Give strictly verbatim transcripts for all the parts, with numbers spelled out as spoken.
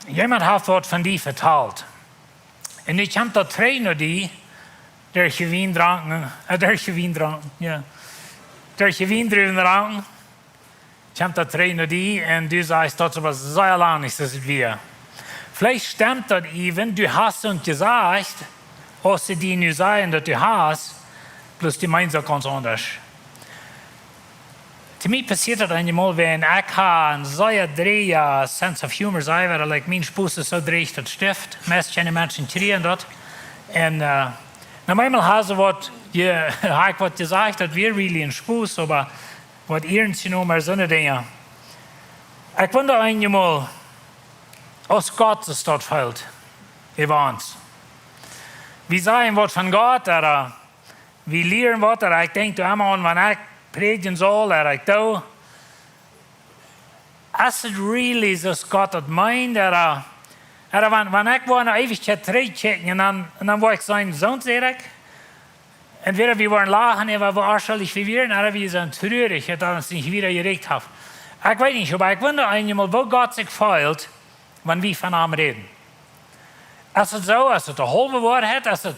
Jemaunt haft waut von die vetalt. Un nu kjemt daut trigj no die, derch de Wiendranken, äh, derch de Wiendranken, jo. Derch de Wiendruwenranken, kjemt daut trigj no die un du sajchst, daut es oba sea lang nich soo aus et wia. Veleicht stemt daut even, du hast daut jesajcht, aus see die nu sajen, daut du hast, bloos du meenst uk gaunz aundasch. To mie passieet daut eenjemol, wan ekj ha een sea dreeja sense of humor, saj wie, like, mien Spos es soo dreech, daut stift. Meist kjeene Menschen kjrieen daut. Un, äh, no eemol ha see waut, je, ha ekj waut jesajcht, daut wia really een Spos, oba waut iernst jenomen, soone Dinja. Ekj wunda eenjemol, aus Gott sikj daut feelt, äwa ons. Wie sajen waut von Gott, ooda wie lieren waut, ooda ekj denkj doa emma aun, wan ekj prädjen saul, ooda ekj doo. Es et really soo aus Gott daut meent, ooda, ooda wan, wan ekj woa no Eewichkjeit trigjkjikjen un dan, un dan woa ekj sajen, soo säd ekj. Entwäda wie woaren lachen äwa woo onschuldich wie wieren, ooda wie sent truarich, daut daut ons nich wieda jerakjt haft. Ekj weet nich, oba ekj wunda eenjemol, woo Gott sikj feelt, wan wie von am räden. Es et soo, es et de haulwe Woarheit, es et,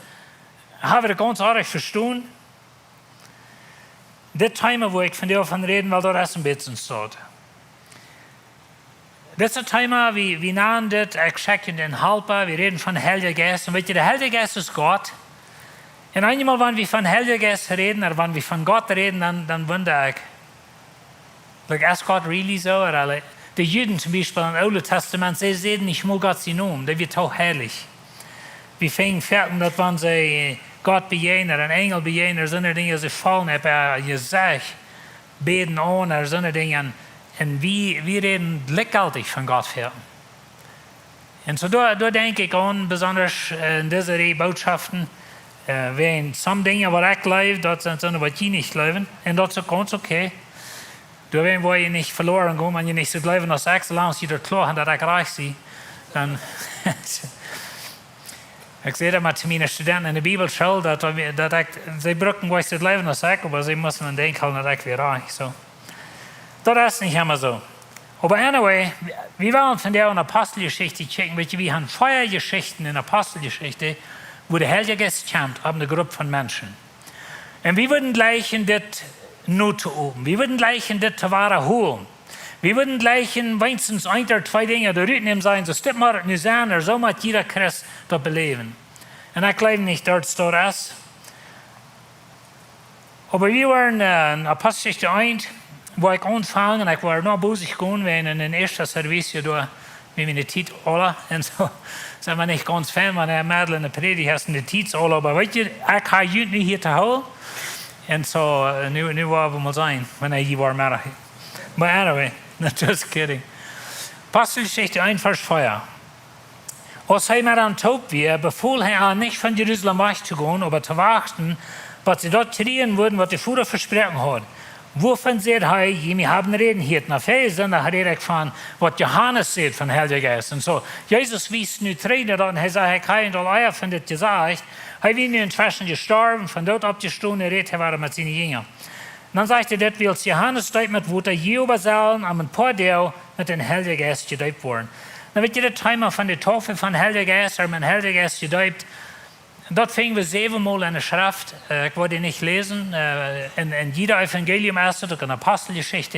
ha wie daut gaunz orrajcht vestonen? Dit Thema, wua ekj vondoag von räden well, daut es een bät soo. Dit Thema, wie, wie nanen dit, ekj schekj junt een Halpa, wie räden von Heilja Jeist. Un weet jie, de Heilja Jeist es Gott. Un eenjemol, wan wie von Heilja Jeist räden, ooda wan wie von Gott räden, dan, dan wunda ekj, like, es Gott really soo? Ooda, like, de Juden toom Biespel em Oolen Tastament, see säden nich mol Gott sien Nomen, dee wia too heilich. Wie finjen foaken daut, wan see Gott bejäajnen, een Enjel bejäajnen, soone Dinja, see faulen opp äa Jesecht, bäden aun, soone Dinja. Un, un wie, wie räden jlikjjeltich von Gott foaken. Un soo doa, doa denkj ekj aun, besonda, äh, en dise Rieej Bootschoften, äh, wäajen some Dinja waut ekj jleew, daut sent soone waut jie nich jleewen. Un daut es uk gaunz okay. Doawäajen woa jie nich veloaren gonen, wan jie nich soo jleewen aus ekj, soo lang aus jie daut kloa han daut ekj rajcht sie. Dan, ekj saj daut mau to miene Studenten en de Bibelschool, daut, daut ekj, see bruckten jlikj soo jleewen aus ekj, oba see musten dan denkjen daut ekj wia rajcht, soo. Daut es nich emma soo. Oba anyway, wie wellen vondoag en Aposteljeschicht kjikjen, weet jie, wie han vea Jeschichten en Aposteljeschicht, wua de Heilja Jeist kjemt opp eene Grupp von Menschen. Un wie wudden jlikjen dit no to open. Wie wudden jlikjen dit to wadahoolen. Wie wudden jlikjen weens eent ooda twee Dinja doa rut nämen, sajen, soo, dit mott nu sennen, ooda soo mott jieda Christ daut beläwen. Un ekj jleew nich, daut daut es. Oba wie woaren, äh, en Aposteljeschicht eent, wua ekj aunfang, un ekj woa no bosich gonen, wäajen en dän ieeschten Service doa, wie miene Tiet aula, un soo, sent wie nich gaunz fein, wan eena medden en de Prädicht es en de Tiet aula, oba weet jie, ekj ha junt nu hia to hoolen, un soo, äh, nu, nu woa wie mol seenen, wan hee woat mea. But anyway, no, just kidding. Aposteljeschicht eent, Varsch vea. Aus hee met an toop wia, befool hee an, nich von Jerusalem wajch to gonen, oba to wachten, waut see daut kjrieen wudden, waut de Voda vesproaken haud. Wuavon säd hee, jie mie haben räden hieet? Na, väaje Sindach räd ekj von, waut Johanes säd von Heilja Jeist. Un soo, Jesus wiest nu trigj no daut un hee sajcht, ekj ha junt aul ea von dit jesajcht. Hee wia nu entweschen jestorwen, von doot oppjestonen, räd hee wada met siene Jinja. Un dan sajcht hee dit, wiels Johanes deept met Wota, jie oba sellen en een poa Doag met dän Heiljen Jeist jedeept woaren. Dan weet jie, daut Thema von de Taufe von Heiljen Jeist, ooda met Heiljen Jeist jedeept, daut finj wie säwenmol en de Schreft. Äh, ekj woa dee nich läsen. Äh, en, en jieda Evangelium es et, uk en Aposteljeschicht.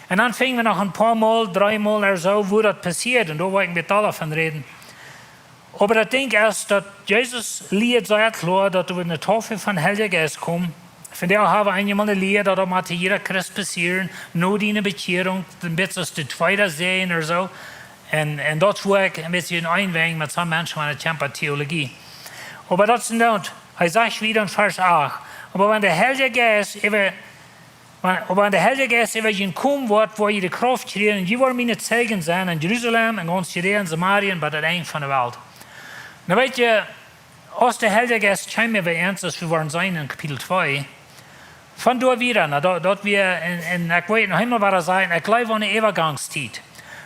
Un dan finj wie noch een poa Mol, dreemol ooda soo, wua daut passieet. Un doa woa ekj een bät dolla von räden. Oba daut Dinkj es, daut Jesus lieed sea kloa, daut doa eene Taufe von Heiljen Jeist kjemt. Vondoag hab wie eenjemol eene Lia, daut daut mott jieda Christ passieren, no diene Bekjierunk, een bät aus de tweede Säajen ooda soo. Un, un daut es wua ekj een bät en Eenwajch met some Menschen aun de Kjampa Theologie. Oba daut es een Doont. Hee sajcht wieda en Varsch acht: Oba wan de Heilje Jeist äwa Oba wan de Heilje Jeist äwa junt komen woat, woa jie de Krauft kjrieen, un jie woaren miene Zeijen sennen en Jerusalem, en gaunz Judäa, en Samaria, un bat daut Enj von de Welt. Nu weet jie, aus de Heilje Jeist kjeem äwa ons, aus wie woaren seenen en Kapitel twee, von doa wieda, na, daut, daut wia, un, un ekj well noch eemol wada sajen, ekj jleew aun eene Äwagangstiet.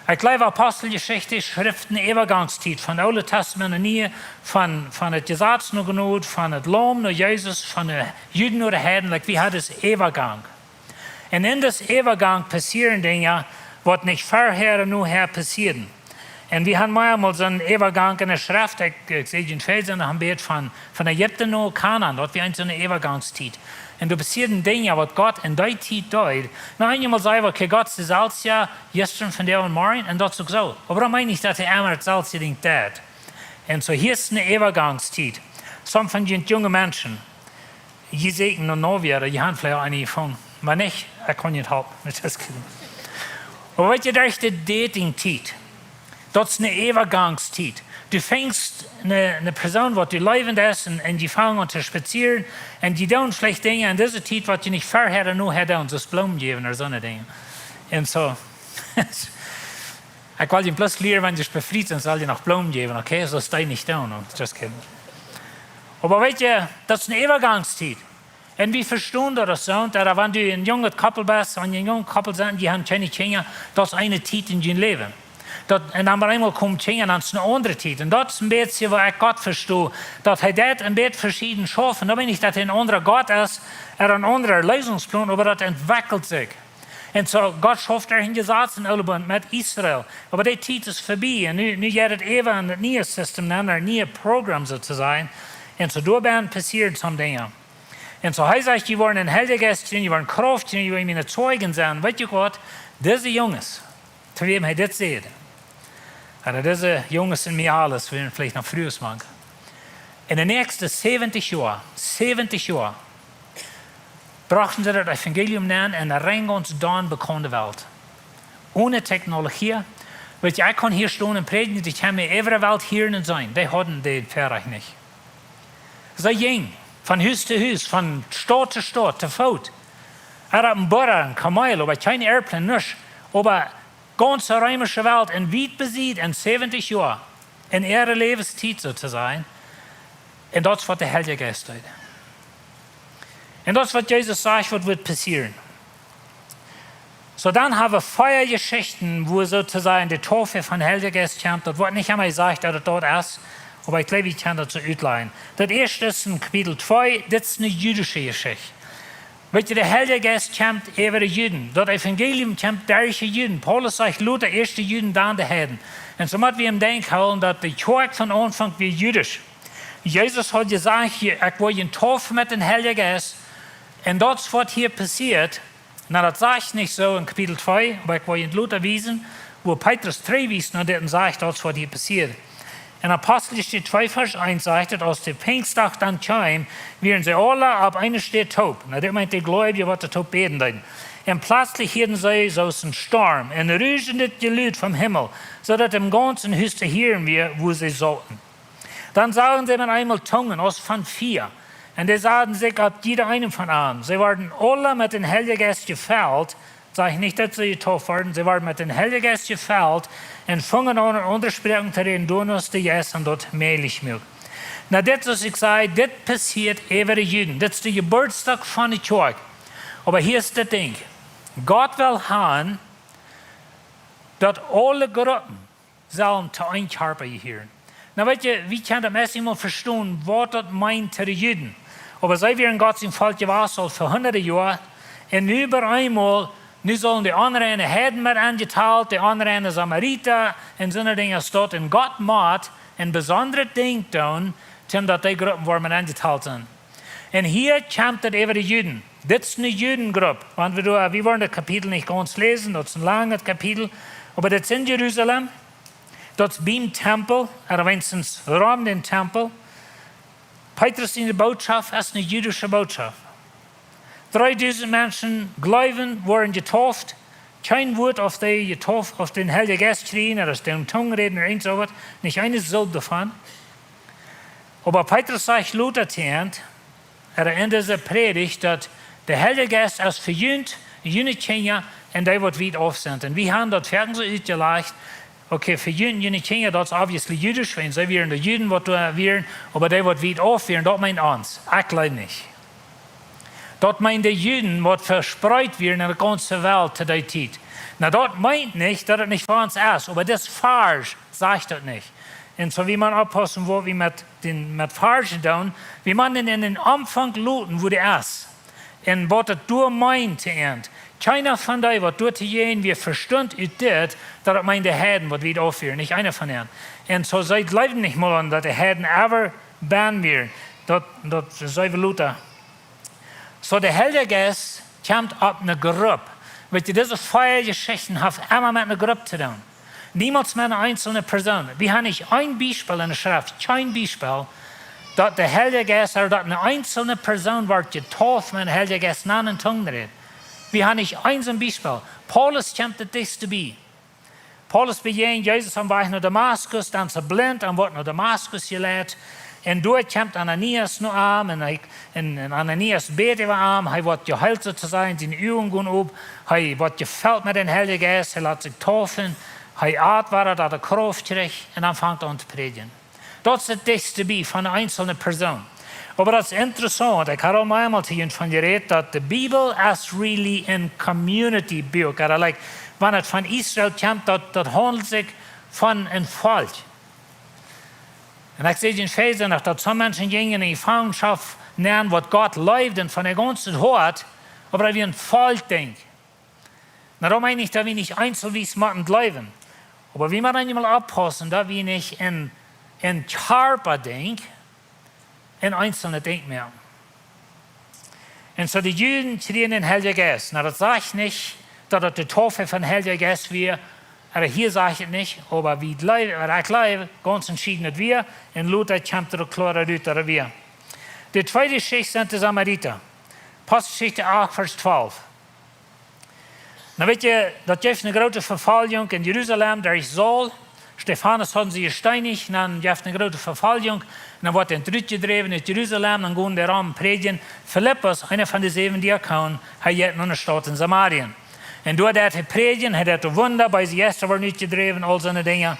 Ekj jleew, Aposteljeschicht schrift eene Äwagangstiet von daut Oole Tastament no daut Niee, von, von daut Jesaz no Jnod, von daut Laum no Jesus, von de Juden no de Heiden, like, wie haben disen Äwagank. Un en disen Äwagank passieren Dinja, waut nich verhäa un nohäa passieren. Un wie haben mau emol soon Äwagank enne Schreft. Ekj, ekj säd, jie väl sent noch een bät von, von Ägipten no Kanaan. Daut wia eene soone Äwagankstiet. Un doa passieeden Dinja, waut Gott en dee Tiet deed. Nu, eenjemol saj wie, okay, Gott es deselwja, jistren, vondoag un morjen. Un daut es uk soo. Oba daut meent nich, daut hee emma daut selwje Dinkj deit. Un soo, hia es eene Äwagankstiet. Sommje von junt junge Menschen, jie sieekjen no Novia, jie haben veleicht aul eenen jefungen. Oba nich, ekj kaun junt halpen. Just kidding. Oba weet jie, derch de Datingtiet, daut es eene Äwagankstiet. Du finjst eene, eene Persoon, waut du leewen deist, un, un jie fangen aun to spazieren, un jie doonen veleicht Dinja en dise Tiet, waut jie nich verhäa ooda nohäa doonen, soo aus Bloomen jäwen ooda soone Dinja. Un soo, ekj well junt bloos lieren, wan jie befriet sent, sell jie noch Bloomen jäwen, okay? Soo es daut nich doonen, no? Just kidding. Oba weet jie, daut es eene Äwagankstiet. Un wie vestonen daut soo, daut wan du een junget Koppel best, wan jie een junget Koppel sent, jie haben kjeene Kjinja, daut es eene Tiet en jun Läwen. Daut, un dan opp eemol komen Kjinja, dan es eene aundre Tiet. Un daut es een bät, woo ekj Gott vesto, daut hee daut een bät veschieden schauft. Un daut meent nich, daut hee een aundra Gott es, ooda een aundra Leesungsplan, oba daut entwekjelt sikj. Un soo, Gott schauft doa een Jesaz en Oole Bunt met Israel. Oba dee Tiet es verbie. Un nu, nu jeit et äwa en daut niee System, dan daut niee Programm, soo to sajen. Un soo, doa bie passieet soone Dinja. Un soo, hee sajcht, jie woaren een Heilja Jeist kjrieen, jie woaren Krauft kjrieen, jie woaren miene Zeijen sennen. Weet jie waut? Dise Junges, to wäm hee dit säd, ooda dise Junges un Mejales, wieren veleicht noch Frues mank. En de näakjste säwentich Joa, säwentich Joa, brochten see daut Evangelium nenn en de rein gaunz dan bekaunde Welt. One Technologie. Weet jie, ekj kaun hia stonen un prädjen, dee kjennen mie äwa de Welt hieren un seenen. Dee hauden dän Väarajcht nich. See jinjen von Hus to Hus, von Staut to Staut, to Foot. Ooda opp een Burra, een Kameel, oba kjeen Airplane, nuscht. Oba gaunze reemische Welt en wiet besiet en säwentich Joa, en äare Läwenstiet, soo to sajen. Un daut es, waut de Heilja Jeist deed. Un daut es, waut Jesus sajcht, waut woat passieren. Soo, dan haben wie vea Jeschichten, wua, soo to sajen, de Taufe vom Heiljen Jeist kjemt. Daut woat nich emol jesajcht, daut et daut es, oba ekj jleew, wie kjennen daut soo utlajen. Daut ieeschte es en Kapitel twee, dit es eene jüdische Jeschicht. Weet jie, de Heilje Jeist kjemt äwa de Juden. Daut Evangelium kjemt derch de Juden. Paulus sajcht lota ieescht de Juden, dan de Heiden. Un soo motten wie em Denkj hoolen, daut de Kjoakj von Aunfank wia jüdisch. Jesus haud jesajcht: "Ekj woa junt taufen met dän Heiljen Jeist." Un daut es, waut hia passieet. Nu, daut sajcht nich soo en Kapitel twee, oba ekj woa junt lota wiesen, wua Petrus trigj wiest no dit un sajcht, daut es, waut hia passieet. En Aposteljeschicht twee, Varsch eent sajcht et: "Aus de Pinjstdach dan kjeem, wieren see aule opp eene Städ toop." Nu, dit meent de Gleubje, waut doa toop bäden deeden. "Un pletslich hieeden see soo aus een Storm, een ruschendet Jelud vom Himmel, soo daut em gaunzen Hus to hieren wia, wua see sauten. Dan sagen see met eemol Tungen aus von Fia, un dee saten sikj opp jieda eenen von an. See worden aule met dän Heiljen Jeist jefelt." Sajcht nich, daut see jetauft worden. See worden met dän Heiljen Jeist jefelt un fungen aun, en aundre Sproaken to räden, doano aus de Jeist an daut mäajlich muak. Nu, dit, soo aus ekj säd, dit passieet äwa de Juden. Dit es de Jeburtsdach von de Kjoakj. Oba hia es daut Dinkj. Gott well han, daut aule Gruppen sellen to een Kjarpa jehieren. Nu, weet jie, wie kjennen daut meist nich mol vestonen, waut daut meent to de Juden. Oba see wieren Gott sien Volkj jewast aul fa hundade Joa. Un nu opp eemol, nu sellen de onreine Heiden met enjetalt, de onreine Samarita, un soone Dinja aus daut. Un Gott mott een besondret Dinkj doonen, toom daut dee Gruppen woaren met enjetalt sennen. Un hia kjemt et äwa de Juden. Dit es eene Judengrupp. Wan wie doa, wie woaren daut Kapitel nich gaunz läsen, daut es een langet Kapitel. Oba dit es en Jerusalem. Daut es biem Tempel, ooda weens rom dän Tempel. Petrus siene Bootschoft es eene jüdische Bootschoft. Dreedusent Menschen jleewen, woaren jetauft. Kjeen Wuat, auf dee jetauft, auf dän Heiljen Jeist kjrieen, ooda aus dee en Tungen räden, ooda irjent soo waut. Nich eene Silb doavon. Oba Petrus sajcht lota to an, ooda en dise Prädicht, daut de Heilje Jeist es fa junt, june Kjinja, un dee, waut wiet auf sent. Un wie haben daut foaken soo utjelajcht: "Okay, fa junt, june Kjinja, daut es obviously jüdisch, wiels see wieren de Juden, waut doa wieren, oba dee, waut wiet auf wieren, daut meent ons." Ekj jleew nich. Daut meent de Juden, waut vespreet wieren en de gaunze Welt to dee Tiet. Nu, daut meent nich, daut et nich fa ons es, oba dis Varsch sajcht daut nich. Un soo, wie motten oppaussen, waut wie met dän, met Varschen doonen. Wie motten en, en dän Aunfank loten, wua dee es. Un waut et doa meent to an. Kjeena von dee, waut doa to jäajen wia, vestunt ut dit, daut et meend de Heiden, waut wiet auf wieren, nich eena von an. Un soo see jleewden nich mol aun, daut de Heiden ever benn wieren, daut, daut see wia Luther. Soo de Heilje Jeist kjemt opp eene Grupp. Weet jie, dise vea Jeschichten haft emma met eene Grupp to doonen. Niemols met eene eenzelne Persoon. Wie haben nich een Biespel enne Schreft, kjeen Biespel, daut de Heilje Jeist, ooda daut eene eenzelne Persoon wort jedeept met dän Heiljen Jeist un en Tungen räd. Wie haben nich een soo'n Biespel. Paulus kjemt daut dichtste bie. Paulus bejäajent Jesus aum Wajch no Damaskus, dan es hee blint un woat no Damaskus jeleit. Un doa kjemt Ananias no am un, hee, un, un Ananias bät äwa am. Hee woat jeheelt, soo to sajen, siene Uagen gonen op. Hee woat jefelt met dän Heiljen Jeist, hee lat sikj deepen. Hee at wada, daut hee Krauft kjricht, un dan fangt hee aun to prädjen. Daut es daut dichtste bie von eene eenzelne Persoon. Oba daut es interessaunt, ekj hab aul meamol to junt von jerät, daut de Bibel es really een community Buak. Ooda, like, wan et von Israel kjemt, daut, daut haundelt sikj von een Volkj. Un ekj säd en Efeesa noch, daut soone Menschen jinjen en Jefangenschoft nenn, waut Gott leewd un von äa gaunzet Hoat, oba daut wia een Volkjdinkj. Na, daut meen ekj nich, daut wie nich eenzelwies motten jleewen. Oba wie motten eenjemol oppaussen, daut wie nich en, en Kjarpa denkjen, en eenzelne Dinkj moaken. Un soo de Juden kjrieejen dän Heiljen Jeist. Na, daut sajcht nich, daut daut de Deepen von Heiljen Jeist wia. Ooda hia sajcht et nich, oba wie jleewen, ooda ekj jleew, gaunz entschieden daut wia, un Luther kjemt doa kloa rut, daut wia. De tweede Jeschicht sent de Samarita. Aposteljeschicht acht, Varsch twalf. Na, weet jie, daut jeef eene groote Vefoljunk en Jerusalem, derch Saul. Stefanus hauden see jesteenicht, un dan jeef et eene groote Vefoljunk, un dan wort hee rutjedräwen ut Jerusalem, dan jinkj hee rom prädjen. Filippus, eena von de säwen Diakonen, hee jinkj no eene Staut en Samarien. Un doa deed hee prädjen, hee deed Wunda, beese Jeista worden utjedräwen, aul soone Dinja.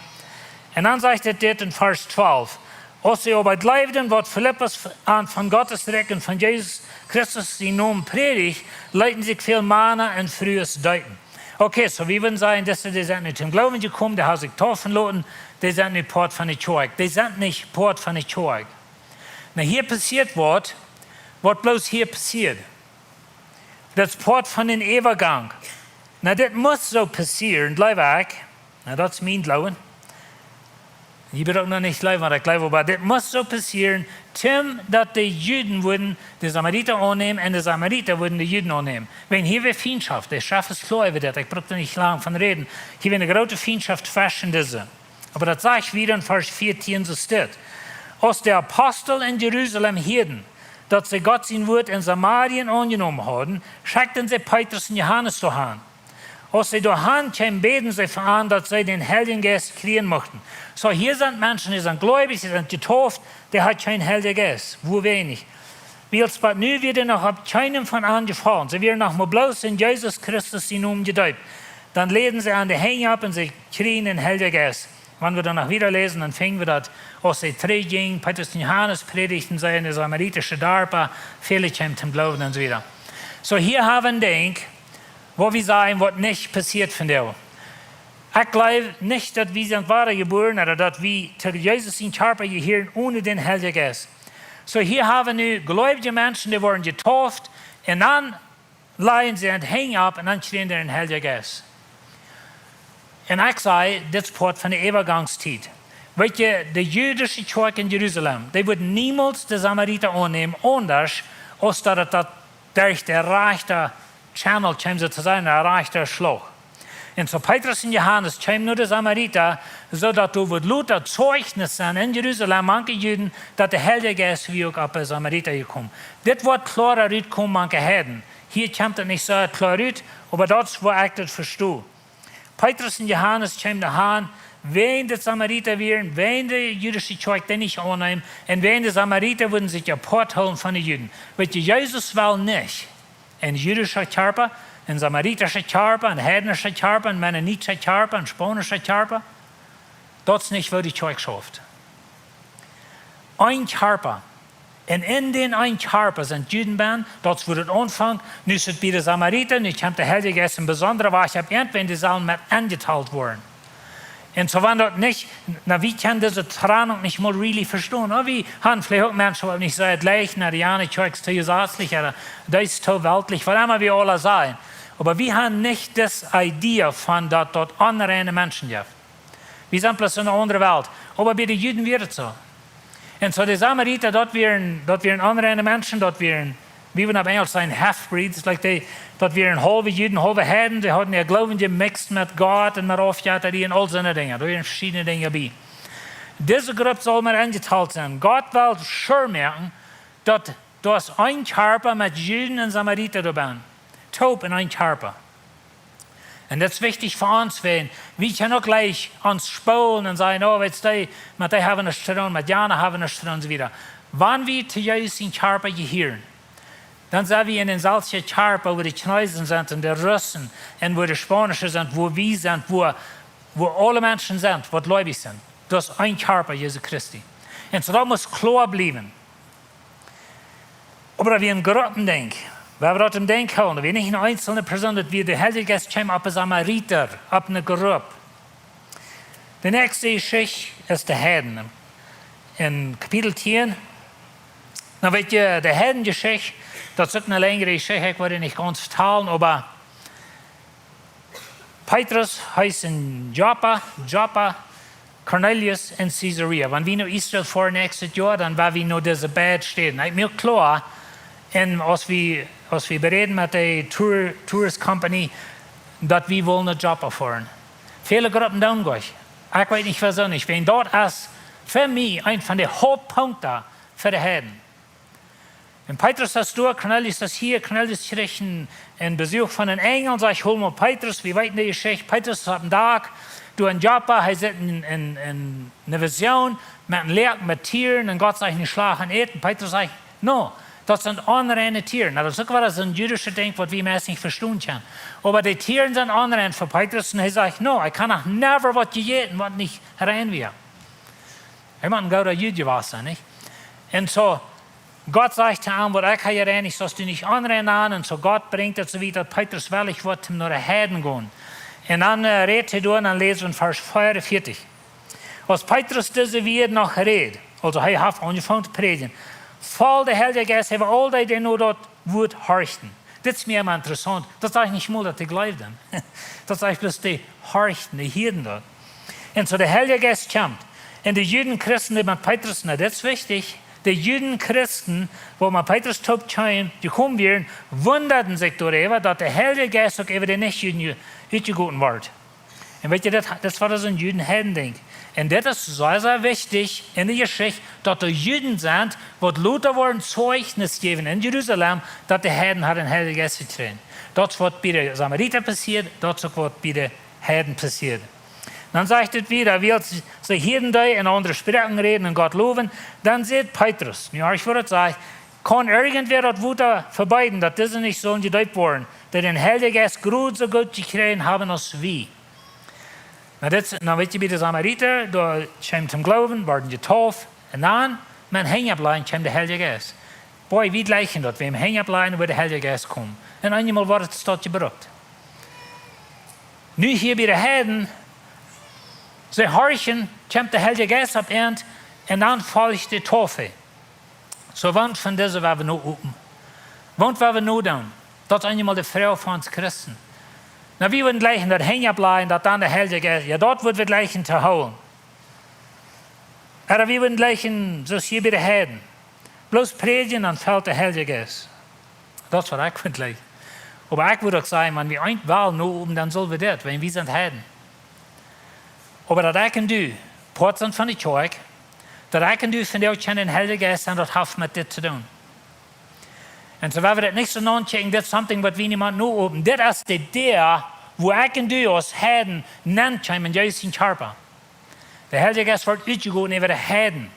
Un dan sajcht et dit en Varsch twalf: Aus see oba jleewden, waut Filippus an von Gottes Rikj un von Jesus Christus sienen Nomen prädicht, leeten sikj väl Mana un Frues deepen. Okay, soo wie wudden sajen, dise, dee sent nu toom Gloowen jekomen, dee haben sikj deepen loten, dee sent nu Poat von de Kjoakj. Dee sent nich Poat von de Kjoakj. Na, hia passieet waut, waut bloos hia passieet. Daut es Poat von dän Äwagank. Na, dit must soo passieren, jleew ekj. Na, daut es mien Gloowen. Jie brucken noch nich jleewen, waut ekj jleew, oba dit must soo passieren, toom daut de Juden wudden de Samarita aunnämen un de Samarita wudden de Juden aunnämen. Wäajen hia wia Fientschoft, de Schreft es kloa äwa dit, ekj bruck doa nich lang von räden. Hia wia eene groote Fientschoft tweschen dise. Oba daut sajcht wieda en Varsch vieetieen soo steit: Aus de Apostel en Jerusalem hieeden, daut see Gott sien Wuat en Samarien aunjenomen hauden, schekjten see Petrus un Johanes doahan. Aus see doahan kjeemen, bäden see fa an, daut see dän Heiljen Jeist kjrieen muchten. Soo, hia sent Menschen, dee sent gleubich, dee sent jedeept, dee haben kjeen Heiljen Jeist. Woo weinich. Wiels bat nu wia noch opp kjeenem von an jefollen. See wieren noch mau bloos en Jesus Christus sienen Nomen jedeept. Dan läden see an de Henj opp un see kjrieejen dän Heiljen Jeist. Wan wie dan noch wieda läsen, dan finjen wie daut, aus see trigjinjen, Petrus un Johanes prädichten see en de samaritische Darpa, väle kjeemen toom Gloowen un soo wieda. Soo, hia haben wie een Dinkj, woo wie sajen, waut nich passieet vondoag. Ekj jleew nich, daut wie sent wadajebuaren, ooda daut wie to Jesus sien Kjarpa jehieren one dän Heiljen Jeist. Soo, hia haben wie nu gleubje Menschen, dee worden jedeept, un dan lajen see de Henj opp un dan kjrieen see dän Heiljen Jeist. Un ekj saj, dit es Poat von de Äwagangstiet. Weet jie, de jüdische Kjoakj en Jerusalem, dee wudd niemols de Samarita aunnämen, aundasch aus daut et daut derch de rajchte Channel kjeem, soo to sajen, de rajchte Schlauch. Un soo Petrus un Johanes kjeemen no de Samarita, soo daut doa wudd lota Zeichnis sennen en Jerusalem, mank de Juden, daut de Heilje Jeist wia uk opp de Samarita jekomen. Dit woat kloara rutkomen mank de Heiden. Hia kjemt et nich soo kloa rut, oba daut es, woo ekj daut vesto. Petrus un Johanes kjeemen doahan, wäajen de Samarita wieren, wäajen de jüdische Kjoakj dee nich aunneem, un wäajen de Samarita wudden sikj apoat hoolen von de Juden. Weet jie, Jesus well nich een jüdischa Kjarpa, een samaritischa Kjarpa, een heidnischa Kjarpa, een mennonitischa Kjarpa, een spaunischa Kjarpa. Daut es nich, woo de Kjoakj schauft. Een Kjarpa. Un en dän een Kjarpa sent Juden benn, daut es woo daut aunfangt. Nu es et bie de Samarita, nu kjemt de Heilje Jeist en besondra Wajch opp an, wan dee sellen met enjetalt woaren. Un soo wan daut nich, na, wie kjennen dise Trennunk nich mol really vestonen. Oba wie haben veleicht uk Menschen, waut nich sajen, jlikj, na, de jane Kjoakj es too jesatzlich, ooda dee es too weltlich, waut emma wie aula sajen. Oba wie haben nich dise Idee von daut daut onreine Menschen jeft. Wie sent bloos en eene aundre Welt. Oba bie de Juden wia et soo. Un soo de Samarita, daut wieren, daut wieren onreine Menschen, daut wieren, wie wudden opp Enjlisch sajen, half-breeds, like they, daut wieren haulwe Juden, haulwe Heiden, dee hauden äa Gloowen jemixt met Gott un met Aufjetta un aul soone Dinja. Doa wieren veschiedne Dinja bie. Dise Grupp saul mau enjetalt sennen. Gott well sure moaken, daut doa es een Kjarpa met Juden un Samarita doabennen. Toop en een Kjarpa. Un daut es wichtich fa ons, wan wie kjennen uk leicht ons spoolen un sajen: "Oh, weetst du, met dee haben wie nuscht to doonen, met jana haben wie nuscht to doonen", un soo wieda. Wan wie to Jesus sien Kjarpa jehieren, dan sent wie en dän selwjen Kjarpa, wua de Chinesen sent un de Russen un wua de Spaunische sent, wua wie sent, wua, wua aule Menschen sent, waut gleubich sent. Daut es een Kjarpa, Jesu Christi. Un soo daut mott kloa bliewen. Oba daut wia een Gruppendenkj. Wie haben daut em Denkj jehoolen. Daut wia nich eene eenzelne Persoon, daut wia de Heilje Jeist kjeem opp een Samarita, opp eene Grupp. De näakjste Jeschicht es de Heiden. En Kapitel tieen. Nu weet jie, de Heidenjeschicht, daut es uk eene lenjre Jeschicht, ekj woa dee nich gaunz vetalen, oba Petrus, hee es en Joppa, Joppa, Cornelius en Caesarea. Wan wie no Israel foaren näakjstet Joa, dan woa wie no dise beid Städen. Ekj moak kloa, un aus wie, aus wie beräden met de tour, tourist company, daut wie wellen no Joppa foaren. Väle Gruppen doonen nich. Ekj weet nich, wuarom nich. Wan daut es fa mie een von de Hauptpunkten fa de Heiden. Un Petrus es doa, Cornelius es hia, Cornelius kjricht een, een Besuch von een Enjel, sajcht: "Hol mol Petrus", wie weeten de Jeschicht, Petrus es opp een Dak, doa en Joppa, hee sitt en, en, en eene Vision met een Läak met Tieren, un Gott sajcht: "Nich schlachten, äten." Petrus sajcht: "No, daut sent onreine Tieren." Nu, daut es uk wada soon jüdischet Dinkj, waut wie meist nich vestonen kjennen. Oba de Tieren sent onrein fa Petrus, un hee sajcht: "No, ekj hab noch never waut jejäten, waut nich rein wia." Hee mott een gooda Jud jewast sennen, nich? Un soo, Gott sajcht to am: "Waut ekj hab jereinicht, saust du nich onrein nanen." Un soo Gott brinjt daut soo wiet, daut Petrus wellich woat, om no de Heiden gonen. Un dan, äh, rät hee doa, un dan läsen wie en Varsch veeaunvieetich. Aus Petrus dise Wieed noch räd, aulsoo hee haft aunjefongen to prädjen, foll de Heilje Jeist äwa aul dee, dee no daut Wuat horchten. Dit es mie emma interessaunt. Daut sajcht nich mol, daut dee jleewden. Daut sajcht bloos, dee horchten, dee hieeden daut. Un soo de Heilje Jeist kjemt. Un de Juden, Christen, dee met Petrus, nu, dit es wichtich, de Juden, Christen, waut met Petrus toop kjeemen, dee kjeemen wieren, wundaden sikj doaräwa, daut de Heilje Jeist uk äwa de Nich-Juden je-, utjegoten wort. Un weet jie, daut, daut wia soon Juden-Heiden-Dinkj. Un dit es sea, sea wichtich en de Jeschicht, daut doa Juden sent, waut lota woaren Zeichnis jäwen en Jerusalem, daut de Heiden hauden dän Heiljen Jeist jekjräajen. Daut es waut bie de Samarita passieed, daut es uk waut bie de Heiden passieed. Dan sajcht et wieda: "Wiels see hieeden dee en aundre Sproaken räden un Gott lowen, dan säd Petrus", nu horcht, waut et sajcht: "Kaun irjentwäa daut Wota vebeeden, daut dise nich sullen jedeept woaren, dee dän Heiljen Jeist krakjt soo goot jekjräajen haben aus wie?" Nu, dit, nu weet jie, bie de Samarita, doa kjeemen toom Gloowen, worden jetauft, un dan, met Henj opplajen, kjeem de Heilje Jeist. Boy, wie jlikjen daut, wäm Henj opplajen, woat de Heilje Jeist komen. Un eenjemol woat et daut jebrukt. Nu hia bie de Heiden, see horchen, kjemt de Heilje Jeist opp an, un dan folcht de Taufe. Soo, waut von dise woa wie nu open? Waut woa wie nu doonen? Daut es eenjemol de Froag fa ons Christen. Nu, wie wudden jlikjen daut Henj opplajen, daut dan de Heilje Jeist, jo, daut wudden wie jlikjen to hoolen. Ooda wie wudden jlikjen, soo aus hia bie de Heiden, bloos prädjen, dan felt de Heilje Jeist. Daut es waut ekj wudd jlikjen. Oba ekj wudd uk sajen, wan wie eent wellen nu open, dan sell wie dit, wan wie sent Heiden. Oba daut ekj un du Poat sent von de Kjoakj, daut ekj un du vondoag kjennen dän Heiljen Jeist han, daut haft met dit to doonen. Un soo, woa wie daut nich soo naunkjikjen, dit es something waut wie niemonden nu open. Dit es de Däa, wua ekj un du aus Heiden nenkjeemen en Jesus sien Kjarpa. De Heilje Jeist woat utjegoten äwa de Heiden.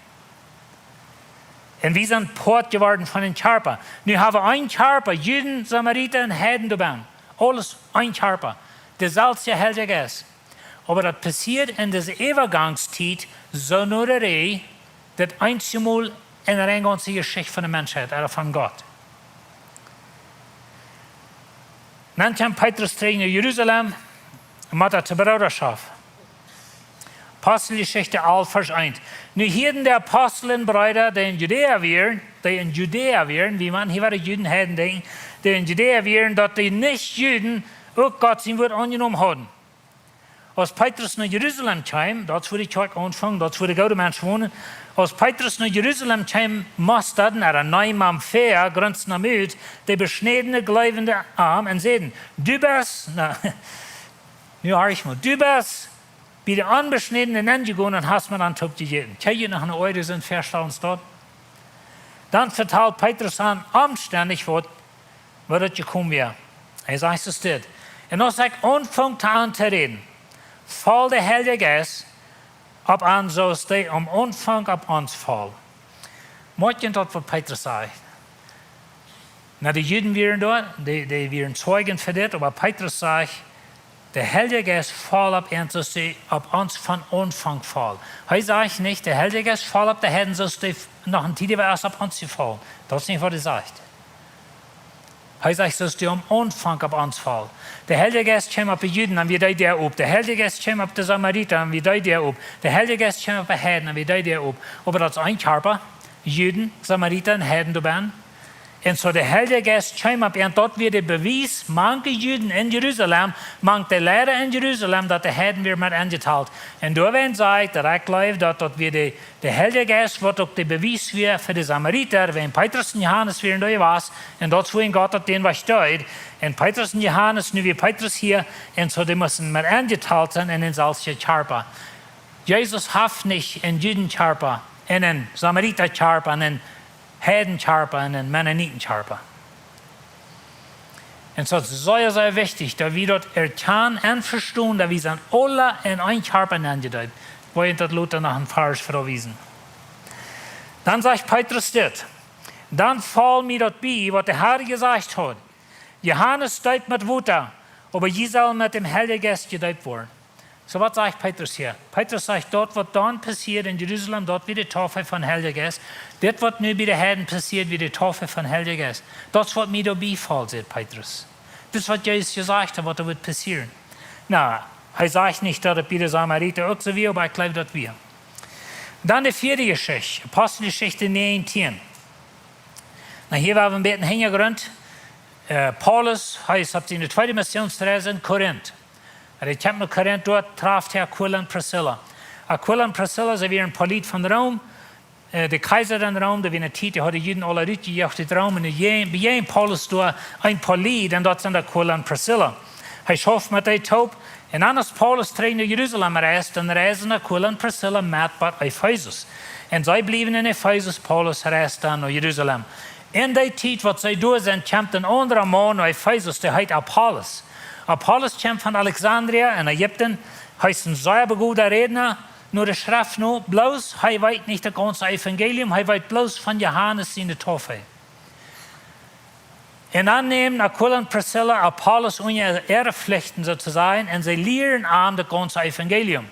Un wie sent Poat jeworden von een Kjarpa. Nu hab wie een Kjarpa, Juden, Samarita un Heiden doabennen. Aules een Kjarpa. De selwje Heilje Jeist. Oba daut passieed en dise Äwagangstiet, soo no de Rieej, daut eensjemol en de gaunze Jeschicht von de Menschheit, ooda von Gott. Dan kjeem Petrus trigj no Jerusalem, met de Broodaschoft. Aposteljeschicht alf, Varsch eent. Nu hieeden de Apostel un Breeda, dee en Judäa wieren, dee en Judäa wieren, wie maun hia wada Juden, Heiden denkjen, dee en Judäa wieren, daut dee Nich-Juden uk Gott sien Wuat aunjenomen hauden. Aus Petrus no Jerusalem kjeem, daut es wua de Kjoakj aunfunk, daut es wua de goode Menschen wonen. Aus Petrus no Jerusalem kjeem, musterden, ooda neemen am väa, grunzten am ut, de beschnädne Gleubje aun un säden: "Du best, na, nu horch mol, du best bie de Onbeschnädne nenjegonen un hast met an toop jejäten." Kjenn jie noch ne Oajch soo väastalen aus daut? Dan vetalt Petrus an omstendlich waut, woo daut jekomen wia. Hee sajcht soo dit: "Un aus ekj aunfunk to an to räden, foll de Heilje Jeist opp an, soo aus dee aum Aunfank opp ons foll." Moakt junt daut, waut Petrus sajcht? Na, de Juden wieren doa, dee, dee wieren Zeijen fa dit, oba Petrus sajcht, de Heilje Jeist foll opp an, soo aus dee opp ons von Aunfank foll. Hee sajcht nich, de Heilje Jeist foll opp de Heiden, soo aus dee noch ne Tiet wia opp ons jefollen. Daut es nich, waut hee sajcht. Hee sajcht, soo aus dee aum Aunfank opp ons foll. De Heilje Jeist kjeem opp de Juden, dan wia dee Däa op. De Heilje Jeist kjeem opp de Samarita, dan wia dee Däa op. De Heilje Jeist kjeem opp de Heiden, dan wia dee Däa op. Oba daut es een Kjarpa, Juden, Samarita un Heiden doabennen. Un soo de Heilje Jeist kjeem opp an, daut wia de Bewies mank de Juden en Jerusalem, mank de Liera en Jerusalem, daut de Heiden wia met enjetalt. Un doawäajen saj ekj, daut ekj jleew, daut, daut wia de, de Heilje Jeist, waut uk de Bewies wia fa de Samarita, wäajen Petrus un Johanes wieren doa jewast, un daut es wuarom Gott daut dän wajch deed. Un Petrus un Johanes, nu wia Petrus hia, un soo dee musten met enjetalt sennen en dän selwjen Kjarpa. Jesus haft nich een Judenkjarpa, un een Samaritakjarpa, un een Heidenkjarpa un een Mennonitenkjarpa. Un daut es sea, sea wichtich, daut wie daut erkjanen un vestonen, daut wie sent aula en een Kjarpa nenjedeept. Woa ekj daut lota noch een Varsch väawiesen. Dan sajcht Petrus dit: "Dan foll mie daut bie, waut de Herr jesajcht haud: Johanes deept met Wota, oba jie sellen met däm Heiljen Jeist jedeept woaren." Soo, waut sajcht Petrus hia? Petrus sajcht, daut, waut dan passieed en Jerusalem, daut wia de Taufe von Heiljen Jeist. Dit, waut nu bie de Heiden passieed, wia de Taufe von Heiljen Jeist. Daut es, waut mie doabie foll, sajcht Petrus. Daut es, waut Jesus jesajcht haud, waut doa wudd passieren. Na, hee sajcht nich, daut et bie de Samarita uk soo wia, oba ekj jleew, daut wia. Dan de vieede Jeschicht, Aposteljeschicht näajentieen. Na, hia woa wie een bät Hinjagrunt. Äh, Paulus, hee es opp siene tweede Missionsreis en Korinth. Hee kjemt no Korinth, doa traft hee Aquila un Priscilla. Aquila un Priscilla, see wieren Polit von Rom. Äh, de Kjeisa en Rom, dee wia ne Tiet, dee haud de Juden aula rutjejoacht ut Rom, un dee bejäajent Paulus doa een Polit, un daut sent Aquila un Priscilla. Hee schauft met dee toop, un dan, aus Paulus trigj no Jerusalem reist, dan reisen Aquila un Priscilla met bot Efesus. Un see bliewen en Efesus, Paulus reist dan no Jerusalem. En dee Tiet, waut see doa sent, kjemt een aundra Maun no Efesus, dee heet Apollos. Apollos kjemt von Alexandria en Ägipten. Hee es een sea begowda Rädna, no de Schreft no, bloos hee weet nich daut gaunze Evangelium, hee weet bloos von Johanes siene Taufe. Un dan nämen Aquila un Priscilla Apollos unja äare Flichten, soo to sajen, un see lieren am daut gaunze Evangelium.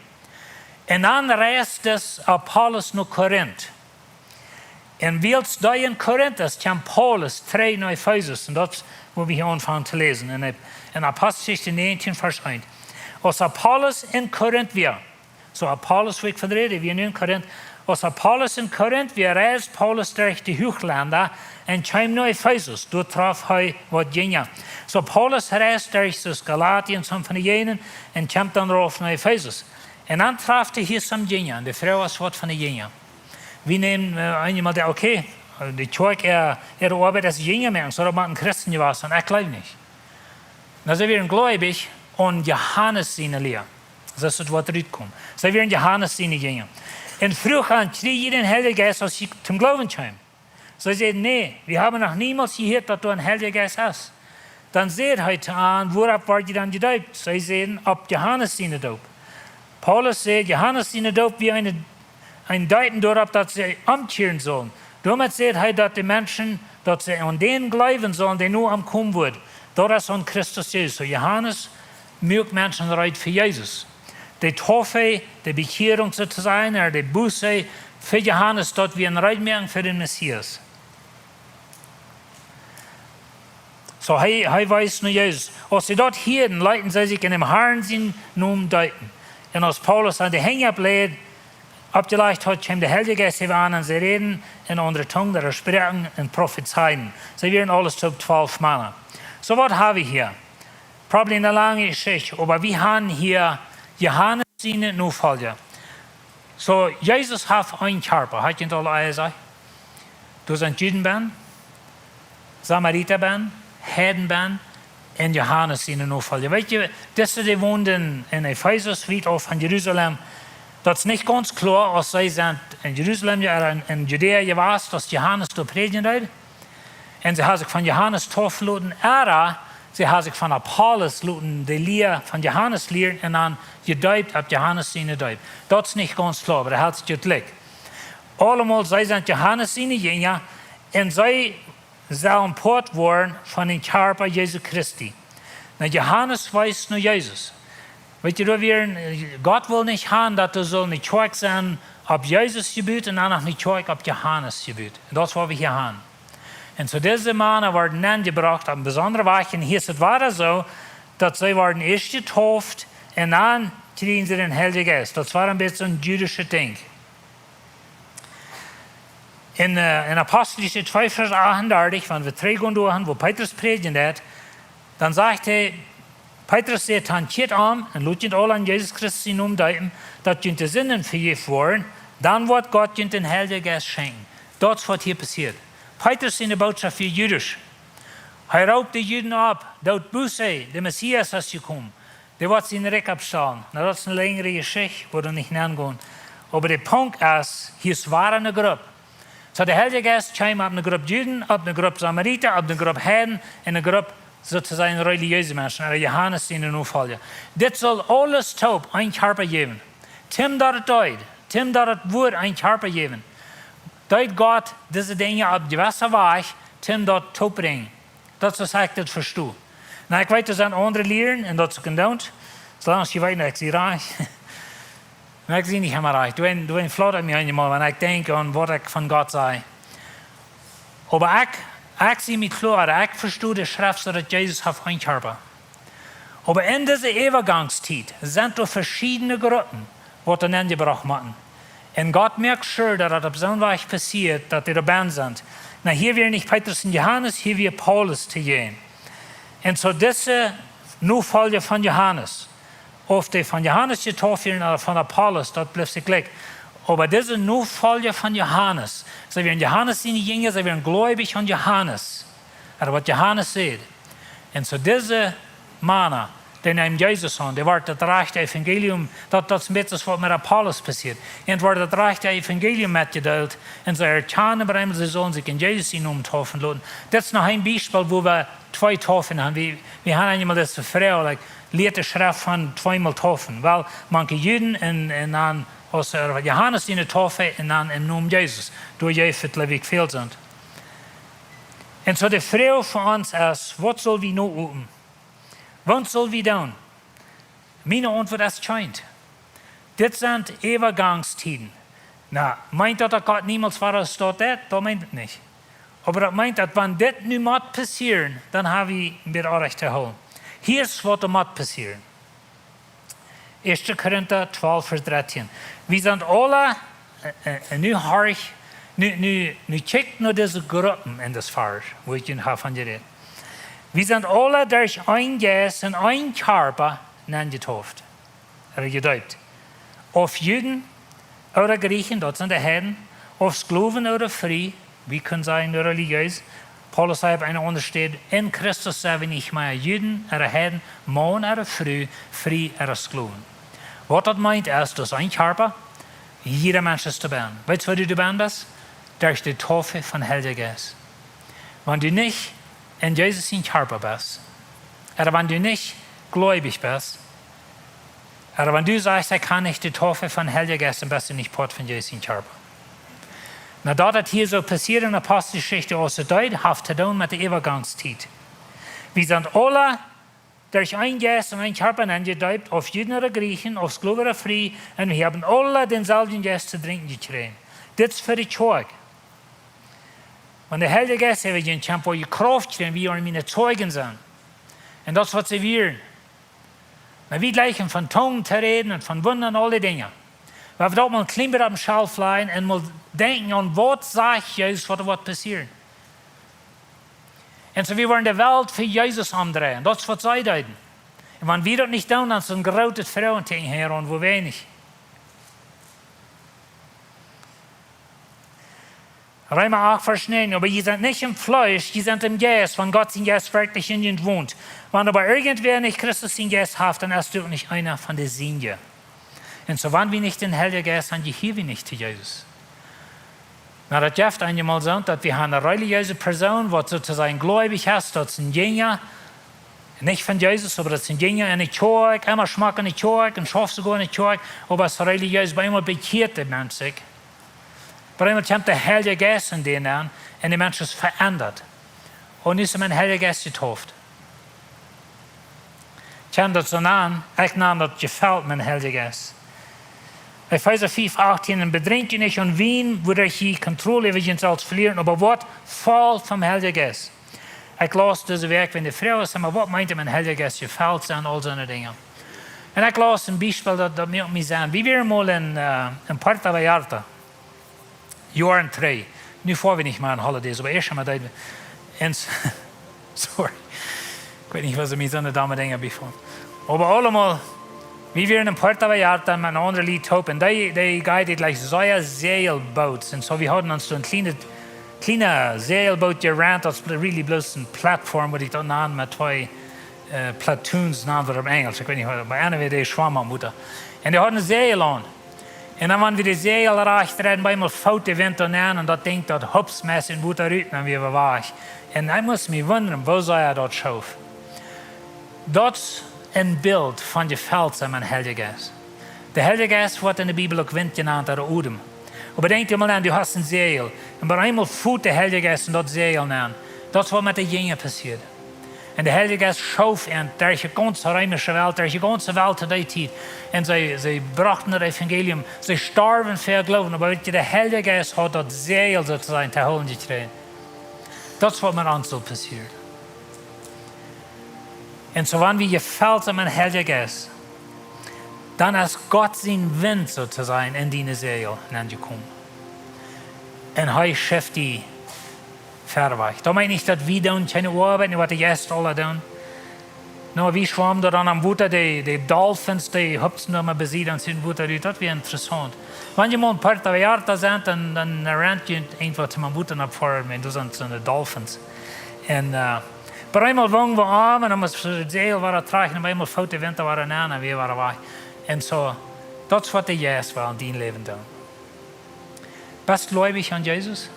Un dan reist dis Apollos no Korinth. Un wiels dee en Korinth es, kjemt Paulus trigj no Efesus. Un daut es, wua wie hia aunfangen to läsen. En, en Aposteljeschicht näajentieen, Varsch eent. Aus Apollos en Korinth wia, soo Apollos, wua ekj von räd, wia nu en Korinth. Aus Apollos en Korinth wia, reisd Paulus derch de Huachlenda un kjeem no Efesus. Doa trof hee waut Jinja. Soo Paulus reisd derch soo Galatien, soone von de Jäajenden, un kjemt dan rauf no Efesus. Un dan trof hee hia soone Jinja. Un de Froag es, waut von de Jinja? Wie nämen, äh, eenjemol de, okay, de Kjoakj, äh, äare Oabeit es Jinja moaken, soo daut motten Christen jewast sennen, ekj jleew nich. Na, see wieren gleubich aun Johanes siene Lia. Soo es daut, waut rutkomen. See wieren Johanes siene Jinja. Un fruach an: "Kjrieecht jie dän Heiljen Jeist, aus jie toom Gloowen kjeemen?" See säden: "Nä, wie haben noch niemols jehieet, daut doa een Heilja Jeist es." Dan säd hee to an: "Wuaropp woa jie dan jedeept?" See säden: "Opp Johanes siene Doop." Paulus säd, Johanes siene Doop wia een, een Deepen doaropp, daut see omkjieren sullen. Doamet säd hee, daut de Menschen, daut see aun dän jleewen sullen, dee nu omkomen wudd. Daut es aun Christus Jesus. Soo Johanes muak Menschen reed fa Jesus. De Taufe, de Bekjierunk soo to sajen, ooda de Buße fa Johanes, daut wia een Reedmoaken fa dän Messias. Soo, hee, hee wees no Jesus. Aus see daut hieeden, leeten see sikj en däm Herrn sienen Nomen deepen. Un aus Paulus an de Henj oppläd, oppjelajcht haud, kjeem de Heilje Jeist äwa an un see räden en aundre Tungen, ooda sproaken un profezeiden. See wieren aules toop twalf Mana. Soo, waut hab wie hia? Probably eene lange Jeschicht, oba wie haben hia Johanes siene Nofolja. Soo, Jesus haft een Kjarpa, haud ekj daut aul jesajcht? Doa sent Juden bennen, Samarita bennen, Heiden bennen, un Johanes siene Nofolja. Weet jie, dise, dee wonden en Efesus, wiet auf von Jerusalem. Daut es nich gaunz kloa, aus see sent en Jerusalem, jo, en, en Judäa jewast, aus Johanes doa prädjen deed. Un see haben sikj von Johanes deepen loten, ooda see haben sikj von Apollos loten de Lia von Johanes lieren un dan jedeept opp Johanes siene Deep. Daut es nich gaunz kloa, oba daut helt sikj jlikj. Aulemol, see sent Johanes siene Jinja un see sellen Poat woaren von dän Kjarpa Jesu Christi. Nu, Johanes wees no Jesus. Weet jie, doa wia, Gott wull nich haben, daut doa sull eene Kjoakj sennen opp Jesus jebut un dan noch eene Kjoakj opp Johanes jebut. Un daut es, waut wie hia haben. Un soo dise Mana worden nenjebrocht opp eene besondre Wies. Un hia es et wada soo, daut see worden ieescht jedeept un dan kjrieejen see dän Heiljen Jeist. Daut wia een bät een jüdischet Dinkj. En, äh, en Aposteljeschicht twee, Varsch achtundartich, wan wie trigjgonen doa han, wua Petrus prädjen deed, dan sajcht hee, Petrus säd dan: "Kjiet om un lot junt aula en Jesus Christus sienen Nomen deepen, daut junt de Sinden vejäft woaren, dan woat Gott junt dän Heiljen Jeist schenkjen." Daut es, waut hia passieet. Petrus siene Bootschoft wia jüdisch. Hee roopt de Juden opp: "Doot Buße, de Messias es jekomen. Dee woat sien Rikj oppstalen." Nu, daut es eene lenjre Jeschicht, wua wie nich nengonen. Oba de Punkt es, hia es wada eene Grupp. Soo, de Heilje Jeist kjeem opp eene Grupp Juden, opp eene Grupp Samarita, opp eene Grupp Heiden, un eene Grupp, soo to sajen, relijeese Menschen, ooda Johanes siene Nofolja. Dit saul aules toop een Kjarpa jäwen. Toom daut et deed, toom daut et wudd een Kjarpa jäwen, deed Gott dise Dinja opp jewesse Wies, toom daut toopbrinjen. Daut es, soo aus ekj daut vesto. Nu, ekj weet, doa sent aundre Lieren un daut es jedoont. Soo lang aus jie weeten, ekj sie rajcht. Oba ekj sie nich emma rajcht. Doa, doa flaut et mie eenjemol, wan ekj denkj aun, waut ekj von Gott saj. Oba ekj, ekj sie mie kloa, ekj vesto de Schreft soo, daut Jesus haft een Kjarpa. Oba en dise Äwagangstiet sent doa veschiedne Gruppen, waut doa nenjebrocht motten. Un Gott moakt sure, daut daut opp soon Wajch passieet, daut dee doa bennen sent. Nu, hia wia nich Petrus un Johanes, hia wia Paulus to jäajen. Un soo dise Nofolja von Johanes, auf dee von Johanes jedeept wieren ooda von Apollos, daut blift sikj jlikj. Oba dise Nofolja von Johanes, see wieren Johanes siene Jinja, see wieren gleubich aun Johanes. Daut, waut Johanes säd. Un soo dise Mana, dee neemen Jesus aun, dee worden daut rajchte Evangelium, daut, daut es een bät soo aus waut met Apollos passieet. An worden daut rajchte Evangelium metjedeelt, un see erkjanen bie am, see sullen sikj en Jesus sienen Nomen deepen loten. Daut es noch een Biespel, wua wie twee Deepen haben. Wie, wie haben eenjemol dise Froag, like, lieet de Schreft von tweemol deepen? Well, mank Juden un, un dan aus, äh, Johanes siene Deep un dan em Nomen Jesus. Doa jeef et, jleew ekj, väl sent. Un soo de Froag fa ons es, waut sell wie nu doonen? Waut sell wie doonen? Miene Auntwuat es kjeent. Dit sent Äwagangstieden. Nu, meent daut, daut Gott niemols wada stoat? Daut, daut meent et nich. Oba daut meent, daut wan dit nu mott passieren, dan hab wie een bät Oajacht to hoolen. Hia es, waut doa mott passieren. Ieeschte Korinta twalf, Varsch dartieen. Wie sent aula, äh, äh, nu horch, nu, nu, nu kjikjt no dise Gruppen en daut Varsch, wua ekj junt hab von jerät. Wie sent aula derch een Jeist en een Kjarpa nenjedeept, ooda jedeept. Auf Juden ooda Griechen, daut sent de Heiden, auf Sklowen ooda frie, wie kjenn sajen, relijees. Paulus säd opp eene aundre Städ: "En Christus sent wie nich mea Juden ooda Heiden, Maun ooda Fru, frie ooda Sklowen." Waut daut meent es, daut es een Kjarpa, jieda Mensch es doabennen. Weetst, woo du doabennen best? Derch de Deep von Heilja Jeist. Wan du nich en Jesus sien Kjarpa best, ooda wan du nich gleubich best, ooda wan du sajchst, ekj kaun nich de Deep von Heilja Jeist, dan best du nich Poat von Jesus sien Kjarpa. Nu, daut daut hia soo passieet en Aposteljeschicht, aus et deed, haft to doonen met de Äwagangstiet. Wie sent aula derch een Jeist en een Kjarpa nenjedeept, auf Juden ooda Griechen, auf Sklowen ooda frie, un wie haben aula dänselwjen Jeist to drinkjen jekjräajen. Dit es fa de Kjoakj. Wan de Heilja Jeist äwa junt kjemt, woa jie Krauft kjrieen, woa jie miene Zeijen sennen. Un daut es, waut see wieren. Nu, wie jlikjen von Tungen to räden un von Wunda un aule Dinja. Oba wie daut mol een kjlien bät opp de Schelf lajen un mol denkjen aun, waut sajcht Jesus, waut doa woat passieren. Un soo, wie woaren de Welt fa Jesus omdreien. Daut es, waut see deeden. Un wan wie daut nich doonen, dan es een grootet Froagentieekjen hia aun, woo wie nich. Reema acht, Varsch näajen: "Oba jie sent nich em Fleesch, jie sent em Jeist, wan Gott sien Jeist werkjlich en junt wont. Wan oba irjentwäa nich Christus sien Jeist haft, dan es hee uk nich eena von de Sienje." Un soo, wan wie nich dän Heiljen Jeist han, dan jehia wie nich to Jesus. Nu, daut jeft eenjemol soo, daut wie han eene relijeese Persoon, waut soo to sajen gleubich es, daut es een Jinja, nich von Jesus, oba daut es een Jinja en de Kjoakj, emma schmock en de Kjoakj un schauft soogoa en de Kjoakj, oba es relijees, bie eemol bekjieet de Mensch sikj. Bie eemol kjemt de Heilje Jeist en dän aun un de Mensch es veendat. Un nu es hee em Heiljen Jeist jedeept. Kjemt daut soo aun, ekj naun daut Jefelt met dän Heiljen Jeist. Efeesa fiew achtieen: "Un bedrinkjt junt nich aun Wien, wuaderch jie Kontroll äwa junt selfst velieren, oba woat voll vom Heiljen Jeist." Ekj laus dise Wäakj, wan de Froag es, saj mau, waut meent eena met Heiljen Jeist jefelt sennen, aul soone Dinja. Un ekj laus een Biespel, daut, daut muak mie sennen. Wie wieren mol en, äh, en Puerto Vallarta. Joaren trigj. Nu foa wie nich mea aun holidays, oba ieescht mol deeden wie. Un s-, sorry. Ekj weet nich, waut see met soone domme Dinja bie fungen. Oba aulemol, wie wieren en Puerto Vallarta met een aundret Lied toop. Un dee, dee guide deed like sea sailboats. Un soo, wie hauden ons soo een kjlienet, kjlienet sailboat jerent, daut es really bloos een platform, waut ekj daut naun, met twee, äh, pontoons naun, waut opp Enjelsch, ekj weet nich waut, oba anyway, dee schwammen opp Wota. Un dee hauden een Sail aun. Un dan, wan wie de Sail rajcht dreiden, bie eemol foot de Wint doa nenn un daut Dinkj, daut hupst met em Wota rut, un dan wia wajch. Un ekj must mie wundren, woo see daut schauft. Daut es een Bilt von jefelt sennen met dän Heiljen Jeist. De Heilje Jeist woat en de Bibel uk Wint jenant, ooda Odem. Oba denkj die mol aun, du hast een Sail. Un bie eemol foot de Heilje Jeist en daut Sail nenn. Daut es, waut met de Jinja passieed. Un de Heilje Jeist schoof an derch de gaunze reemische Welt, derch de gaunze Welt to dee Tiet. Un see, see brochten daut Evangelium, see storwen fa äa Gloowen, oba weet jie, de Heilje Jeist haud daut Sail soo to sajen to hoolen jekjräajen. Daut es, waut met ons saul passieren. Un soo, wan wie jefelt sennen met dän Heiljen Jeist, dan es Gott sien Wint soo to sajen en dien Sail nenjekomen. Un hee schauft die verwoat. Daut meent nich, daut wie dan kjeene Oabeit, waut de Jeist aula deit. Nu, wie schwammen doa dan aum Wota, de, de Dolphins, dee hupsten doa mau bie Sied aun sien Wota rut. Daut wia interessaunt. Wan jie mol en Puerto Vallarta sent, dan, dan rent jie eefach to mien Wota no foaren, un doa sent soone Dolphins. Un, äh, bie eemol wungen wie aun, un dan must wie daut Sail wada trigj, un bie eemol foot de Wint wada nenn, un wie wieren wajch. Un soo, daut es, waut de Jeist well en dien Läwen doonen. Best du gleubich aun Jesus?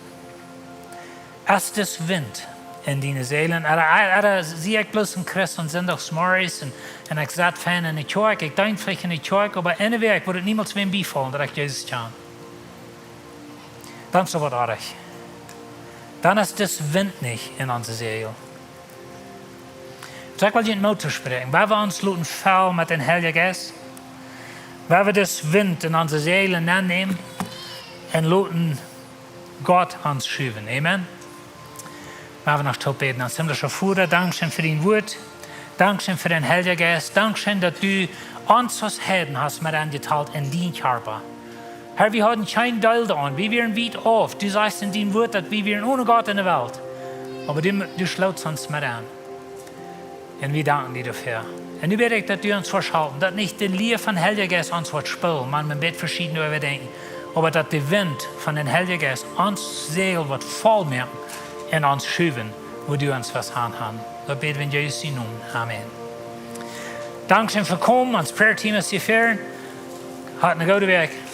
Es dis Wint en diene Sail? Ooda, ooda sie ekj bloos een Christ aun Sindach zemorjes un, un ekj sett fein en de Kjoakj, ekj denkj veleicht en de Kjoakj, oba en de Wäakj woat mie niemols wada biefaulen, daut ekj Jesus kjan. Dan es waut oajch. Dan es dis Wint nich en onse Sail. Soo ekj well junt Moot toospräakjen. Woa wie ons loten fellen met dän Heiljen Jeist? Woa wie dis Wint en onse Sälen aunnämen un loten Gott ons schuwen? Amen. Woa wie noch toop bäden. Himmlischa Voda, dankscheen fa dien Wuat. Dankscheen fa dän Heiljen Jeist. Dankscheen, daut du ons aus Heiden hast met aunjetalt en dien Kjarpa. Herr, wie hauden kjeen Deel doaraun. Wie wieren wiet auf. Du sajchst en dien Wuat, daut wie wieren one Gott en de Welt. Oba du, du schlootst ons met aun. Un wie danken die doafäa. Un nu bäd ekj, daut du ons woascht halpen, daut nich de Lia von Heilja Jeist ons woat spoolen, wan wie een bät veschieden äwadenkjen. Oba daut de Wint von dän Heiljen Jeist ons Säl woat voll moaken un ons schuwen, wua du ons west han haben. Daut bäd wie en Jesus sien Nomen. Amen. Dankscheen fa komen, ons prayer team es hia ver. Hat eene goode Wäakj.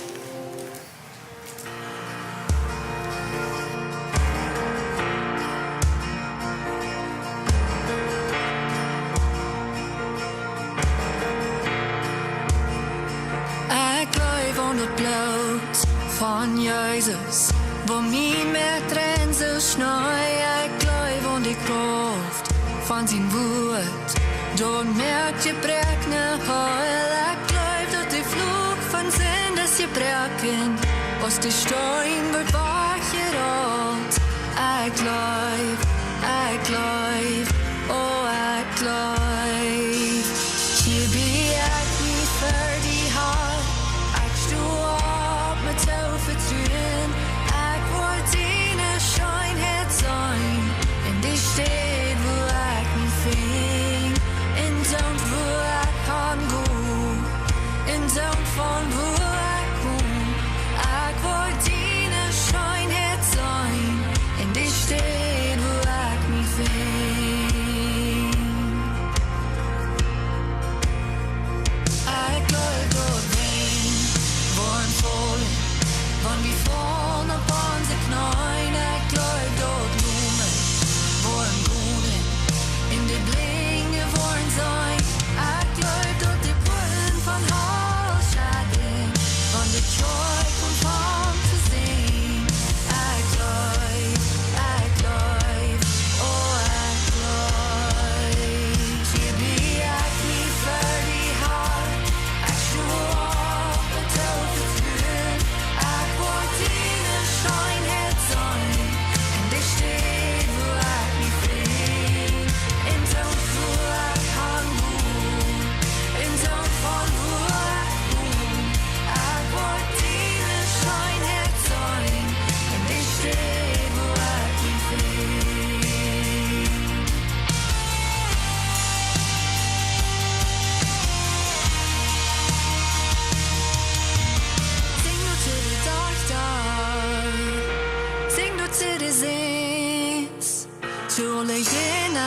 Ekj jleew aun daut Bloot von Jesus, waut mie moakt rein aus Schnee. Ekj jleew aun de Krauft von sien Wuat, daut moakt Jebräakjne heel. Ekj jleew, daut de Fluch von Sind es jebroaken, aus de Steen woat wajchjerollt. Ekj jleew, ekj jleew, o, ekj jleew. Hia sie ekj nu ver die, Herr, ekj sto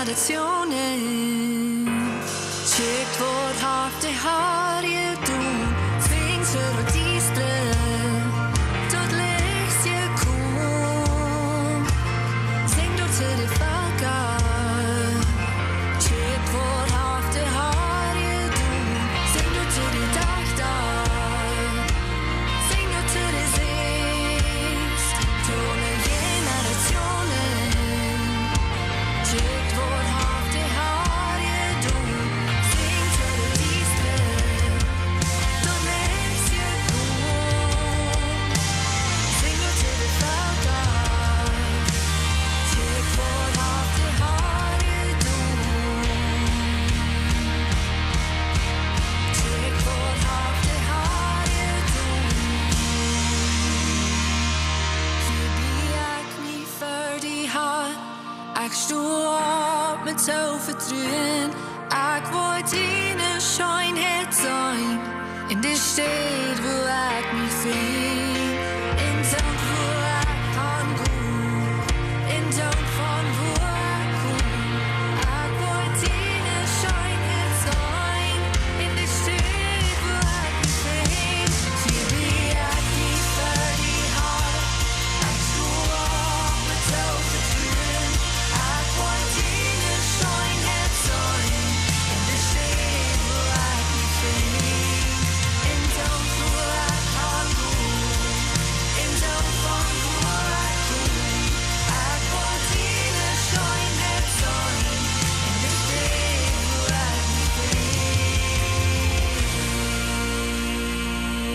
Nationen. Kjikj, waut haft de Har jedonen? Sinj to daut Diestre daut Licht jekomen. Sinj daut to de Velkja. Kjikj, waut haft de Har jedonen? Sinj daut to de Dajchta. Sinj daut to de Sees, to aule Jenerationen. Kjikj, waut haft de Har jedonen? Sinj to daut Diestre daut Licht jekomen. Sinj daut to de Velkja. Kjikj, waut haft de Har jedonen? Kjikj, waut haft de Har jedonen? Hia bie ekj mie ver die, Har. Ekj sto opp met soo Vetruen. Ekj woa diene Scheenheit seenen en de Städ, wua ekj mie befinn.